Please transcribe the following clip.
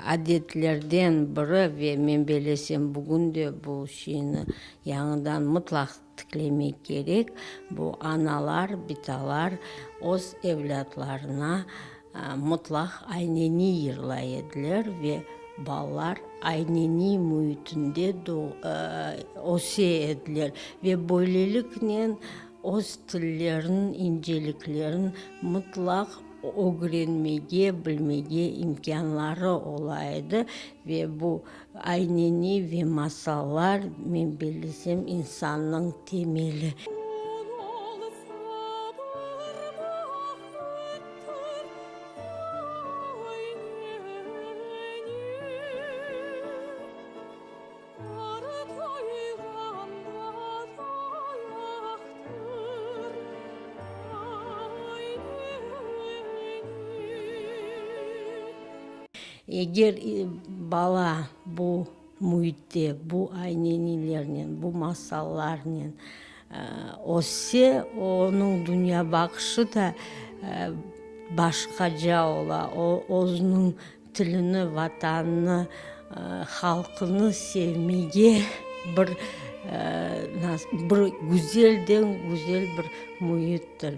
Adetlerden biri ve men bellesem bugün de bu şeyni yañıdan mıtlaq tiklemek kerek, bu analar, bitalar öz evlâtlarına mıtlaq ayneniy yırlay ediler ve balalar ayneniy müitinde öse ediler ve böyleliknen öz tilleriniñ inceliklerini mıtlaq ögrenmege, bilmege imkânları ola edi ve bu ayneni ve masallar, men bellesem, insannıñ temeli. Eger bala bu müitte, bu aynenilernen, bu masallarnen össe, onıñ dünyabaqışı da başqaca ola, o özüniñ Tilini, Vatanını, halqını sevmege bir bir güzelden güzel bir müittir.